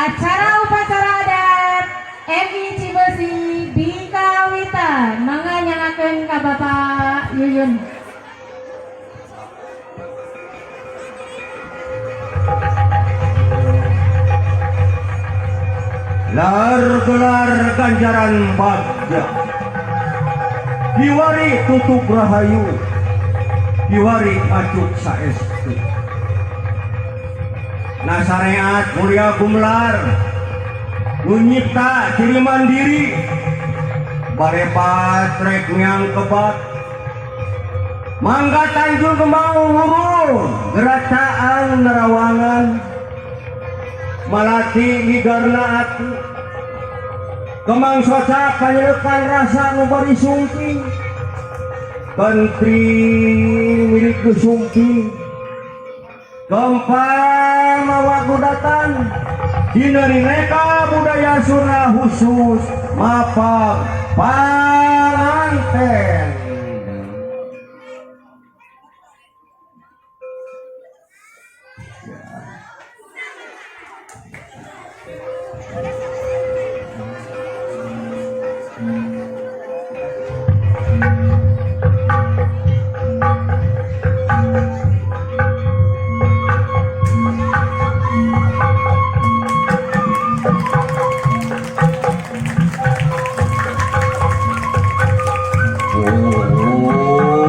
Acara upacara adat MI Cibeusi dikawitan. Mangga nyalakeun ka Bapak Yuyun. Lar gelar ganjaran bagja, kiwari tutup rahayu, kiwari acuk saestu. Nasareat mulia gumelar nu nyipta ciri mandiri, barepat rek miang kebat. Mangga Tanjung Kembang hurung gerataan nerawangan, malati ligarna ati, kemang soca kanyelekan rasa nu bari sumping, kentri milik nu sumping, kempang mawa gudatan dina rineka budaya Sunda khusus mapag panganten.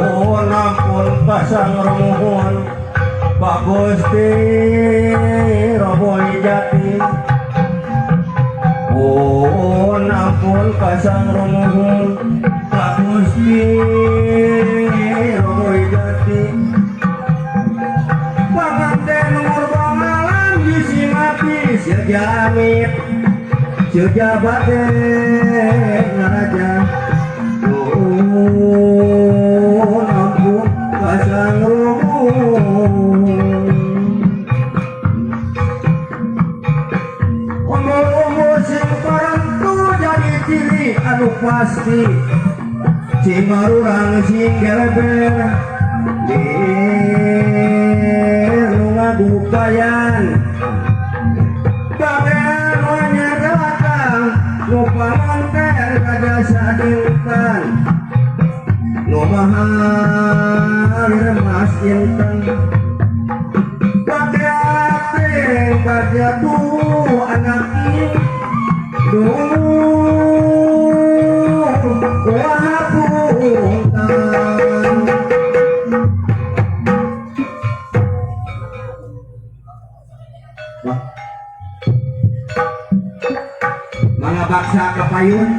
Oh, nampun pasang remuhun Pak Gusti Roboy Jati. Oh, nampun pasang remuhun Pak Gusti Roboy Jati. Panganten murba malam disimati sejamit sejabate raja. Oh, ampun pasang rubuh. Umur-umur sing parentu jadi ciri anu pasti, sing marurang sing geleber lir nu ngagupayan. Babean monyet datang nu panganten raja sadinten, nu maha mas inten. Bagja bagja tuh anak duh wahapunten. Wah. Mangga baksa kapayun.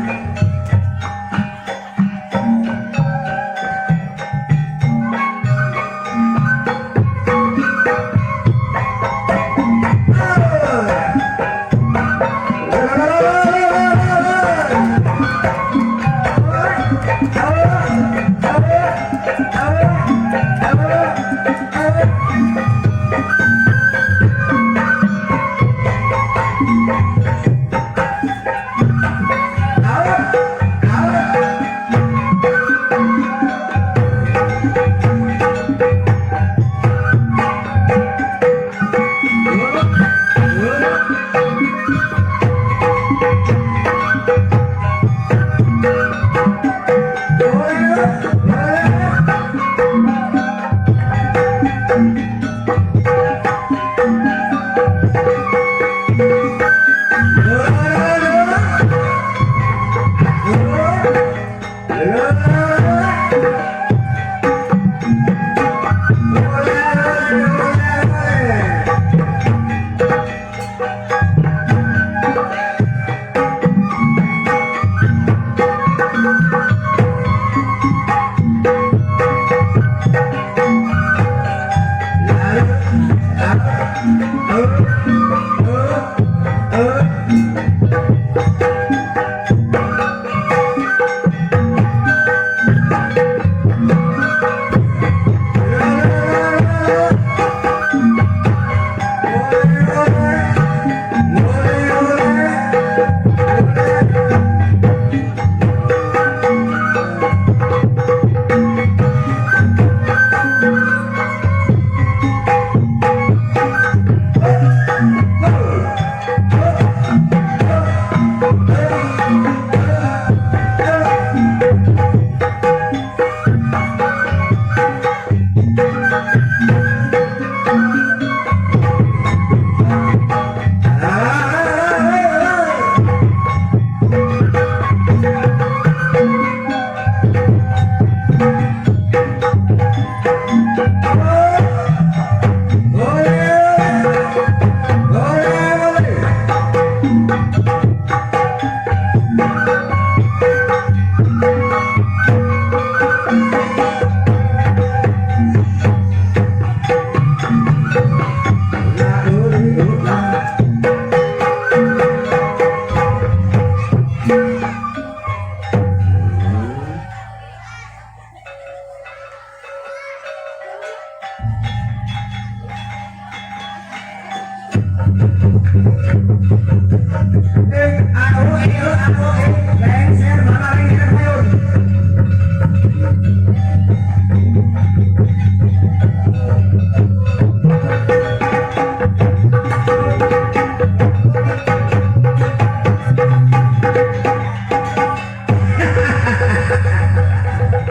Eh, aduh, eh, aduh, eh, lengser, mana lengser payun.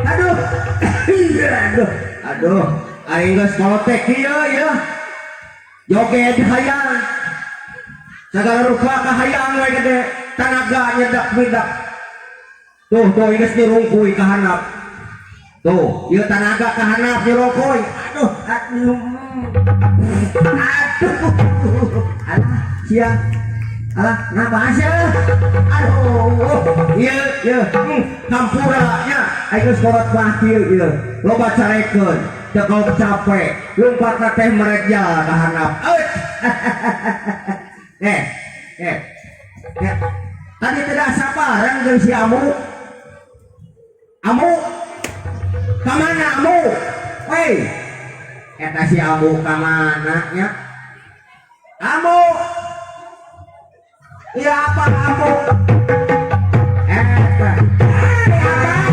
Aduh, aduh, aduh, aing geus kotek ieu ya. Joget hayang. Segala rupa kahayang we gede, tanaga nyedak midak. Tuh, tuh geus nyurungkuy ka handap. Tuh, ieu tanaga ka handap nyurungkuy. Aduh, aduh. Aduh. Alah, sia. Alah, ngabahas ya? Aduh, ieu, ieu, hampura nya. Aing geus kolot mah kieu ieu. Loba carekeun, teu kaum capek, lumpatna teh mereja ka handap. Euy. Eh, eh. Ya. Tadi tidak sabaran jeung si Amu. Amu. Kamana Amu? Hei. Eta si Amu kamana nya? Amu. Iya apa Amu? Eta. Hei, apa?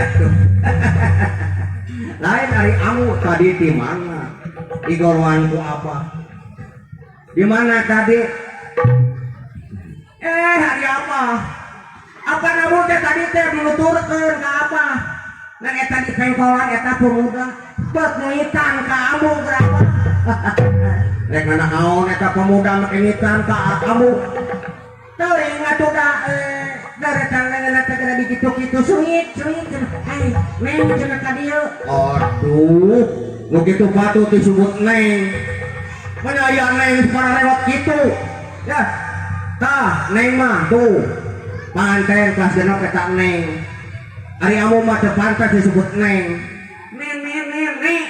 Aduh. Aduh. Lain dari Amu tadi di mana? Di golonganku apa? Di mana tadi? Eh, hari apa? Apa namu teh tadi teh menuturkeun ka apa? Ngan eta di pengkolan eta pemuda bet ngitan ka Amu berapa? Rek nanaon eta pemuda make ngitan ka Amu? Teuing atuh da daretan leungeunna teh gara dikitu-kitu sungit sungit cenah. Hai, neng cenah ka dieu. Aduh, nu kitu patut disebut neng. Mana aya neng para lewat kitu. Ya. Tah, neng mah tuh. Panganten kelas 6 eta neng. Ari Amu mah teu pantas disebut neng. Neng neng neng neng.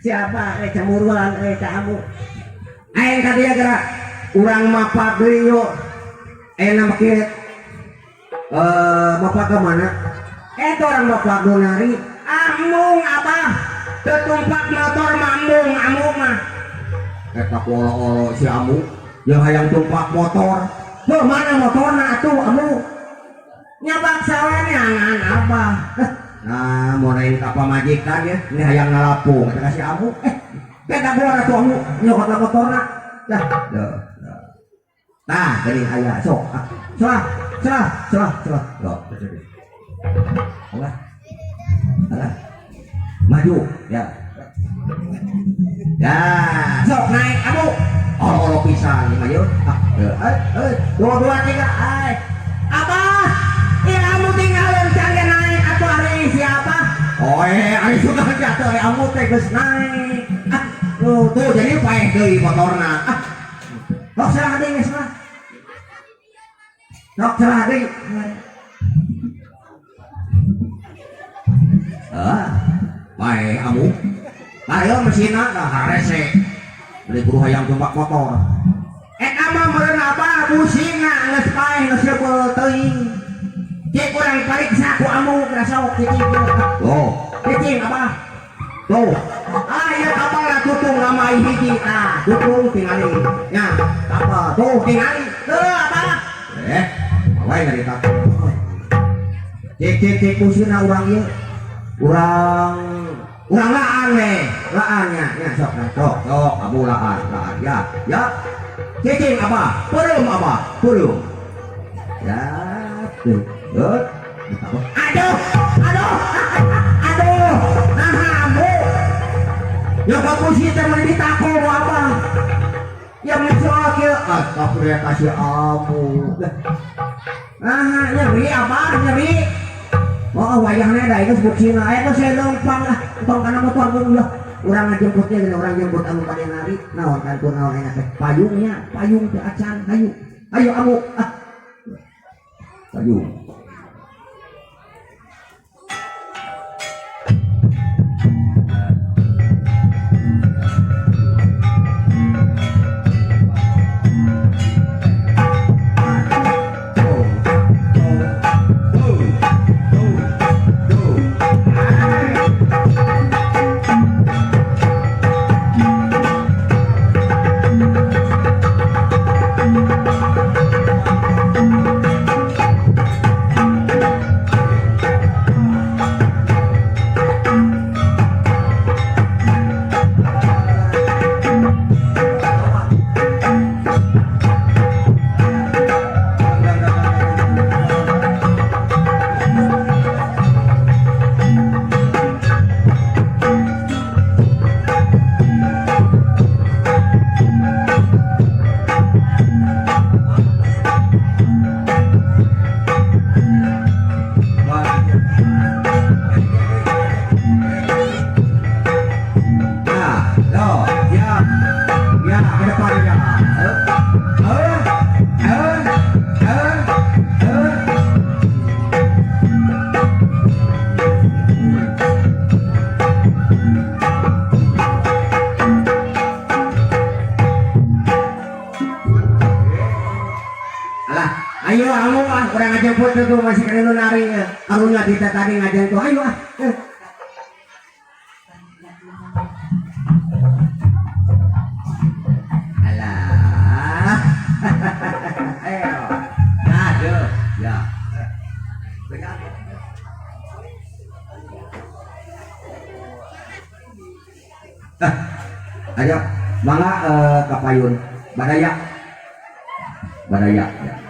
Siapa cemburuan ka Amu. Aing ka dieu geura urang mapak deui yuk. Ayeuna make mapak ke mana? Eta orang mapak nari. Amung abah. Teu tumpak motor mah embung Amu mah. Eta ku olo-olo si Amu yang hayang tumpak motor. Heuh mana motorna atuh Amu? Nyabak saweneangan abah. Nah, mau naik ka pamajikan ya, ini hayang ngalapung, kata si Amu. Eh, beda gua atuh Amu nyokot motorna. Dah, dah, dah. Nah, geuning aya sok. Ah, salah, salah, salah, salah. Loh, alah. Alah. Maju, ya. Ya, sok naik Amu. Olo-olo pisan ieu mah yeuh. Ah, eh, eh, dua, dua, tiga, ay. Abah, ya Amu tinggalin can ge naik atuh ari siapa? Oh, eh, ari sudah jatuh ari Amu teh geus naik. Ah, tuh, tuh jadi paeh deui motorna. Ah. Sok salah deui geus mah. Sok salah deui. Ah, paeh Amu. Ayo mesinna dah harese. Beli guru hayang tumpak motor. Eta mah meureun abah busingna geus paeh geus seubeuh teuing. Cek urang pariksa ku Amu geura sok cicing. Tuh, cicing abah. Tuh. Ah ieu kapal tutung lamai hiji tah. Tutung tingali. Nya, kapal. Tuh tingali. Tuh abah. Eh, wae nyarita. Cek cek cek busina urang ieu. Urang urang laan we, laan nya, nya sok nah, sok sok amu laan, laan ya, ya. Cicing abah, peureum abah, peureum. Ya, tuh. Aduh, aduh, aduh, nah ambu. Ya kamu sih teh mun ditako apa? Ya musuh kieu, astagfirullah kasih ambu. Nah, nyeri abah, nyeri. Oh, wayahna da geus bucina aya geus leumpang lah, tong kana motor mun lah. Urang ngajemputnya gini, urang jemput anu bade nari. Naon kan pun naon enak teh. Payungnya, payung teh acan, hayu. Ayo ambu. Ah. Payung. Ayo amu ah, kurang ngajemput tuh masih kena nari ya. Karunya kita tadi ngajarin tuh, ayo ah. Alah. Ayo. Nah, tuh. Ya. Ah, ayo, mangga kapayun. Badaya. Badaya ya.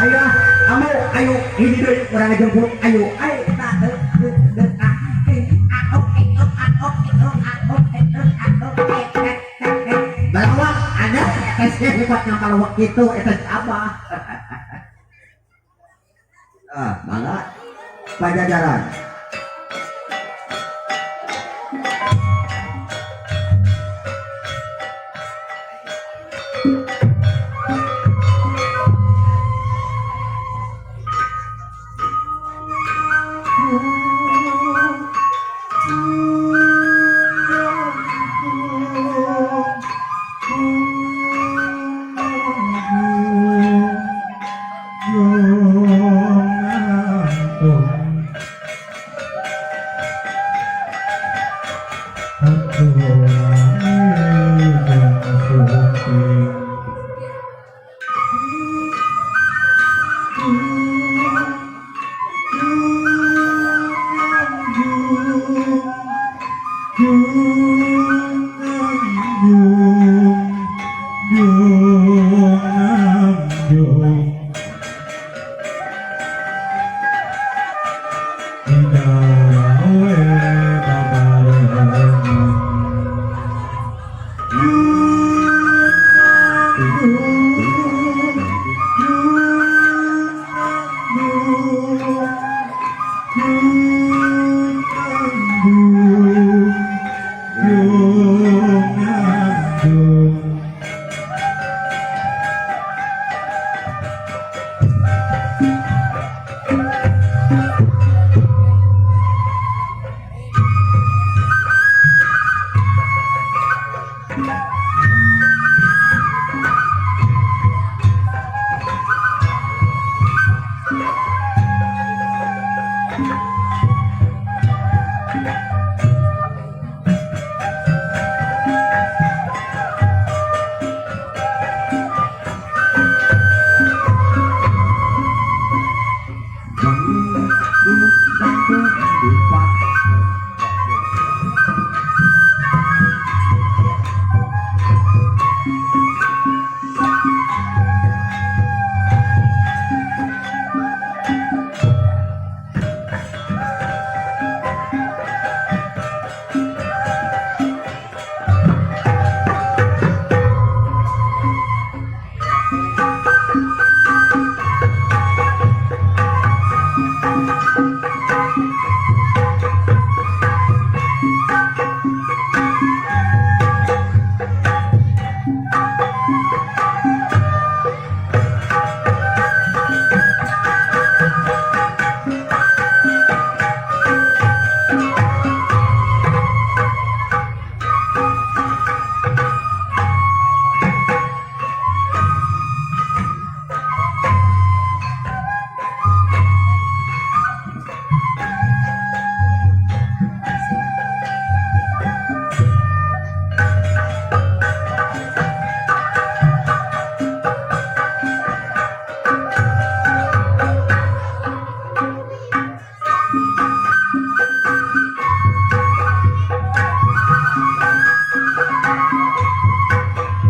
Ayo, ayo, ini deui urang ngajemput, ayo, ayo, tak. Ada eta sih hebat yang kalau waktu itu eta si Abah. Ah, mangga Pajajaran.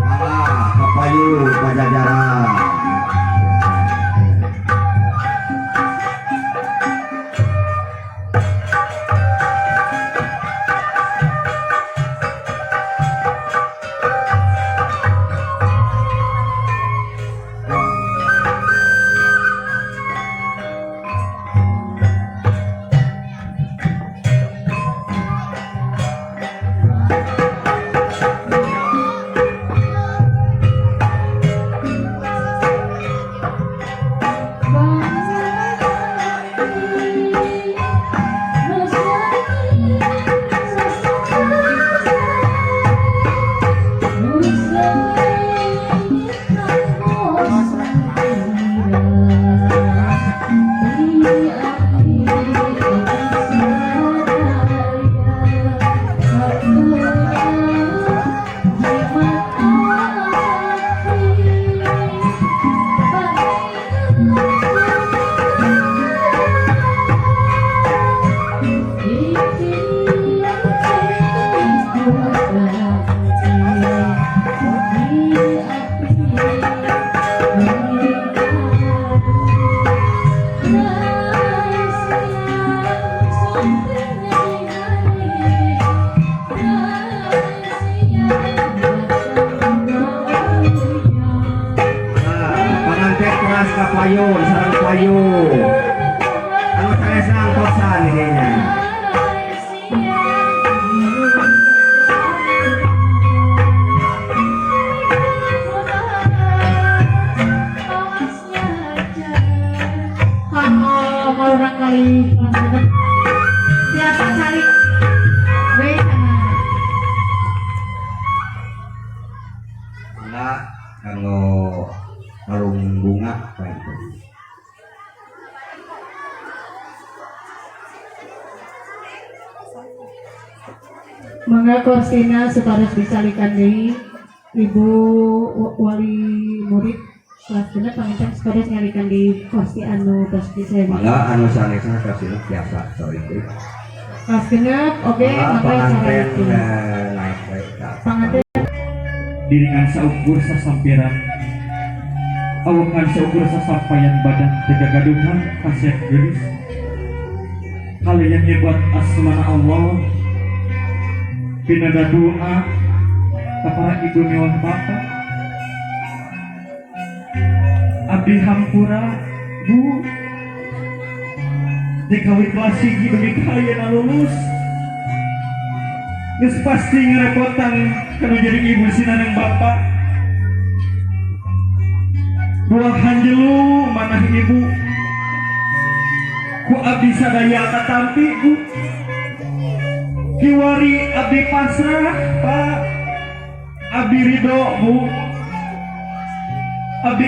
Ah, Papayu Pajajaran. payun, sareng payung. Anu sanes angtosan ininya. Kanggo murangkalih kelas genep. Tiasa calik deui sana. Mangga kanggo kalung bunga panginten. Mangga korsina supados dicalikan deui Ibu wali murid kelas genep panginten supados nyalikan di kursi anu tos disediakan. Mangga anu sanesna kasih biasa sorry deui. Kelas genep oke Mangga mangga panganten cara naik we ka Panganten. Diri ngan saukur sasampiran, awak ngan saukur sasampayan, badan teu gagaduhan kasep geulis kalian nyebat asmana Allah pinada doa ka para ibu miwah bapak. Abdi hampura, Bu, dikawi kelas 1 dugi ka ayeuna lulus. Geus pasti ngerepotan kana jadi ibu sinareng bapak. Buah hanjelu manah ibu ku abdi sadaya katampi, Bu. Kiwari abdi pasrah, Pak. Abdi ridho, Bu. Abdi